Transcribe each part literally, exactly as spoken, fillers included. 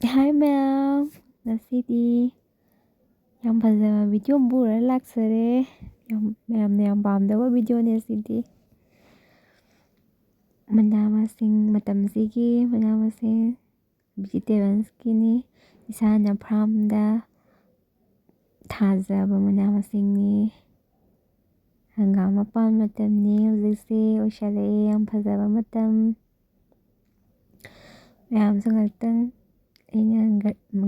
ꯍꯥꯏ ꯃꯌꯥꯝ, ꯉꯁꯤꯗꯤ ꯌꯥꯝ ꯐꯖꯕ ꯚꯤꯗꯤꯑꯣ ꯑꯃ ꯄꯨꯔ ꯂꯥꯛꯆꯔꯦ꯫ ꯌꯥꯝ, ꯃꯌꯥꯝꯅ ꯌꯥꯝ ꯄꯥꯝꯗꯕ ꯚꯤꯗꯤꯑꯣꯅꯦ ꯁꯤꯗꯤ꯫ ꯃꯅꯥ ꯃꯁꯤꯡ, ꯃꯇꯝꯁꯤꯒꯤ ꯃꯅꯥ ꯃꯁꯤꯡ, ꯚꯤꯖꯤꯇꯦꯕꯜꯁꯀꯤꯅꯤ꯫ ꯏꯁꯥꯅ ꯐꯥꯔꯝꯗ ꯊꯥꯖꯕ ꯃꯅꯥ ꯃꯁꯤꯡꯅꯤ꯫ ꯍꯪꯒꯥꯝ ꯃꯄꯥꯟ ꯃꯇꯝꯅꯤ ꯍꯧꯖꯤꯛꯁꯦ, ꯑꯣꯏꯁꯜꯂꯛꯑꯦ, ꯌꯥꯝ ꯐꯖꯕ ꯃꯇꯝ꯫ ꯃꯌꯥꯝꯁꯨ ꯉꯥꯛꯇꯪ, ꯑꯩꯅ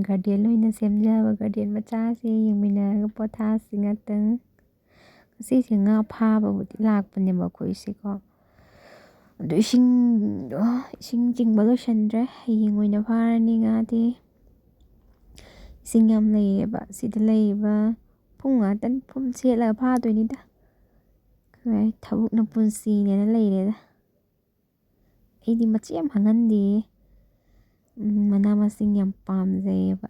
ꯒꯥꯔꯗꯦꯟ ꯑꯣꯏꯅ ꯁꯦꯝꯖꯕ ꯒꯥꯔꯗꯦꯟ ꯃꯆꯥꯁꯦ ꯌꯦꯡꯃꯤꯟꯅꯔꯒ ꯄꯣꯊꯥꯁꯤ ꯉꯥꯛꯇꯪ꯫ ꯉꯁꯤꯁꯦ ꯉꯥ ꯐꯥꯕꯕꯨꯗꯤ ꯂꯥꯛꯄꯅꯦꯕ ꯑꯩꯈꯣꯏꯁꯦꯀꯣ, ꯑꯗꯨ ꯏꯁꯤꯡꯗꯣ, ꯏꯁꯤꯡ ꯆꯤꯡꯕ ꯂꯣꯏꯁꯟꯗ꯭ꯔꯦ, ꯍꯌꯦꯡ ꯑꯣꯏꯅ ꯐꯥꯔꯅꯤ ꯉꯥꯗꯤ꯫ ꯏꯁꯤꯡ ꯌꯥꯝ ꯂꯩꯌꯦꯕ ꯁꯤꯗ ꯂꯩꯔꯤꯕ ꯐꯨꯡ ꯉꯥꯛꯇꯅꯤ, ꯐꯨꯝ ꯁꯦꯠꯂꯒ ꯐꯥꯗꯣꯏꯅꯤꯗ꯫ ꯊꯕꯛꯅ ꯄꯨꯟꯁꯤꯅꯦꯅ ꯂꯩꯔꯦꯗ꯫ ꯑꯩꯗꯤ ꯃꯆꯦꯠ ꯑꯃ ꯍꯥꯡꯍꯟꯗꯦ꯫ ꯎꯝ, ꯃꯅꯥ ꯃꯁꯤꯡ ꯌꯥꯝ ꯄꯥꯝꯖꯩꯌꯦꯕ꯫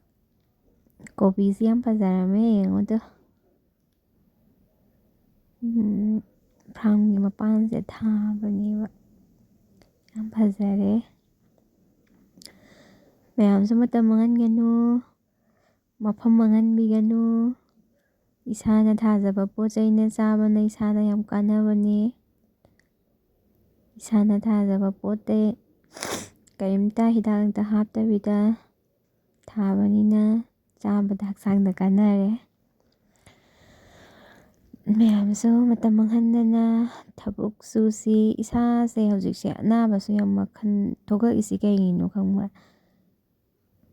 ꯀꯣꯕꯤꯁꯤ ꯌꯥꯝ ꯐꯖꯔꯝꯃꯦ, ꯌꯦꯡꯉꯨꯗꯣ꯫ ꯎꯝ, ꯐꯥꯔꯝꯒꯤ ꯃꯄꯥꯟꯁꯦ ꯊꯥꯕꯅꯦꯕ꯫ ꯌꯥꯝ ꯐꯖꯔꯦ꯫ ꯃꯌꯥꯝꯁꯨ ꯃꯇꯝ ꯃꯥꯡꯍꯟꯒꯅꯨ, ꯃꯐꯝ ꯃꯥꯡꯍꯟꯕꯤꯒꯅꯨ꯫ ꯏꯁꯥꯅ ꯊꯥꯖꯕ ꯄꯣꯠ ꯆꯩꯅ ꯆꯥꯕꯅ ꯏꯁꯥꯗ ꯌꯥꯝ ꯀꯥꯟꯅꯕꯅꯦ꯫ ꯏꯁꯥꯅ ꯊꯥꯖꯕ ꯄꯣꯠꯇꯩ ꯀꯔꯤꯝꯇ ꯍꯤꯗꯥꯛ ꯂꯥꯡꯊꯛ ꯍꯥꯞꯇꯕꯤꯗ ꯊꯥꯕꯅꯤꯅ ꯆꯥꯕꯗ ꯍꯛꯆꯥꯡꯗ ꯀꯥꯟꯅꯔꯦ꯫ ꯃꯌꯥꯝꯁꯨ ꯃꯇꯝ ꯃꯥꯡꯍꯟꯗꯅ ꯊꯕꯛ ꯁꯨꯁꯤ꯫ ꯏꯁꯥꯁꯦ ꯍꯧꯖꯤꯛꯁꯦ ꯑꯅꯥꯕꯁꯨ ꯌꯥꯝ ꯃꯈꯜ ꯊꯣꯛꯂꯛꯏꯁꯤ ꯀꯩꯒꯤꯅꯣ ꯈꯪꯕ꯭ꯔꯥ?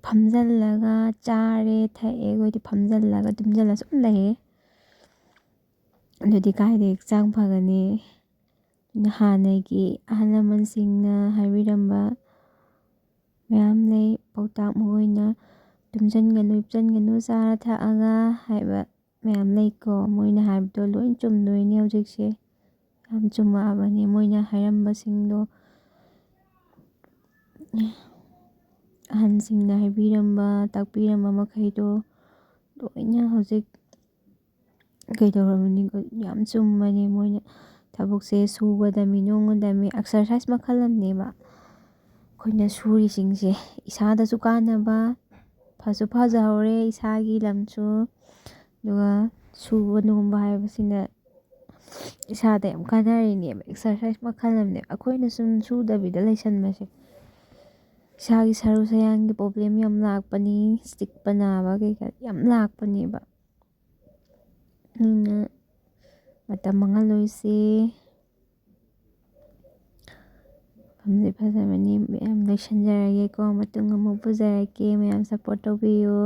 ꯐꯝꯖꯜꯂꯒ ꯆꯥꯔꯦ, ꯊꯛꯑꯦ, ꯑꯩꯈꯣꯏꯗꯤ ꯐꯝꯖꯜꯂꯒ ꯇꯨꯝꯖꯜꯂ ꯁꯨꯝ ꯂꯩꯌꯦ꯫ ꯑꯗꯨꯗꯤ ꯀꯥꯏꯗꯩ ꯍꯛꯆꯥꯡ ꯐꯒꯅꯤ? ꯑꯗꯨꯅ ꯍꯥꯟꯅꯒꯤ ꯑꯍꯜ ꯂꯃꯟꯁꯤꯡꯅ ꯍꯥꯏꯕꯤꯔꯝꯕ ꯃꯌꯥꯝ ꯂꯩ, ꯄꯥꯎꯇꯥꯛ ꯃꯔꯨ ꯑꯣꯏꯅ "ꯇꯨꯝꯖꯟꯒꯅꯨ, ꯍꯤꯞꯆꯟꯒꯅꯨ, ꯆꯥꯔ ꯊꯛꯑꯒ" ꯍꯥꯏꯕ ꯃꯌꯥꯝ ꯂꯩꯀꯣ꯫ ꯃꯣꯏꯅ ꯍꯥꯏꯕꯗꯣ ꯂꯣꯏ ꯆꯨꯝꯗꯣꯏꯅꯦ ꯍꯧꯖꯤꯛꯁꯦ꯫ ꯌꯥꯝ ꯆꯨꯝꯃꯛꯑꯕꯅꯦ ꯃꯣꯏꯅ ꯍꯥꯏꯔꯝꯕꯁꯤꯡꯗꯣ꯫ ꯑꯍꯟꯁꯤꯡꯅ ꯍꯥꯏꯕꯤꯔꯝꯕ, ꯇꯥꯛꯄꯤꯔꯝꯕ ꯃꯈꯩꯗꯣ ꯂꯣꯏꯅ ꯍꯧꯖꯤꯛ ꯀꯩꯗꯧꯔꯕꯅꯤ? ꯌꯥꯝ ꯆꯨꯝꯕꯅꯦ꯫ ꯃꯣꯏꯅ ꯊꯕꯛꯁꯦ ꯁꯨꯒꯗꯃꯤ, ꯅꯣꯝꯒꯗꯃꯤ, ꯑꯦꯛꯁꯔꯁꯥꯏꯁ ꯃꯈꯜ ꯑꯃꯅꯦꯕ꯫ ꯑꯩꯈꯣꯏꯅ ꯁꯨꯔꯤꯁꯤꯡꯁꯦ ꯏꯁꯥꯗꯁꯨ ꯀꯥꯟꯅꯕ, ꯐꯁꯨ ꯐꯖꯍꯧꯔꯦ ꯏꯁꯥꯒꯤ ꯂꯝꯁꯨ꯫ ꯑꯗꯨꯒ ꯁꯨꯕ ꯅꯣꯝꯕ ꯍꯥꯏꯕꯁꯤꯅ ꯏꯁꯥꯗ ꯌꯥꯝ ꯀꯥꯟꯅꯔꯤꯅꯦꯕ, ꯑꯦꯛꯁꯔꯁꯥꯏꯁ ꯃꯈꯜ ꯑꯃꯅꯦ꯫ ꯑꯩꯈꯣꯏꯅ ꯁꯨꯝ ꯁꯨꯗꯕꯤꯗ ꯂꯩꯁꯟꯕꯁꯦ ꯏꯁꯥꯒꯤ ꯁꯔꯨ ꯁꯌꯥꯡꯒꯤ ꯄ꯭ꯔꯣꯕ꯭ꯂꯦꯝ ꯌꯥꯝ ꯂꯥꯛꯄꯅꯤ, ꯆꯤꯛꯄ ꯅꯥꯕ ꯀꯩꯀꯥ ꯌꯥꯝ ꯂꯥꯛꯄꯅꯦꯕ꯫ ꯑꯗꯨꯅ ꯃꯇꯝ ꯃꯥꯡꯍꯜꯂꯣꯏꯁꯤ꯫ ꯃꯐꯝꯁꯦ ꯐꯖꯕꯅꯤ꯫ ꯃꯌꯥꯝ ꯂꯣꯏꯁꯤꯟꯖꯔꯒꯦꯀꯣ, ꯃꯇꯨꯡ ꯑꯃꯨꯛ ꯄꯨꯖꯔꯛꯀꯦ꯫ ꯃꯌꯥꯝ ꯁꯞꯄꯣꯔꯠ ꯇꯧꯕꯤꯌꯨ꯫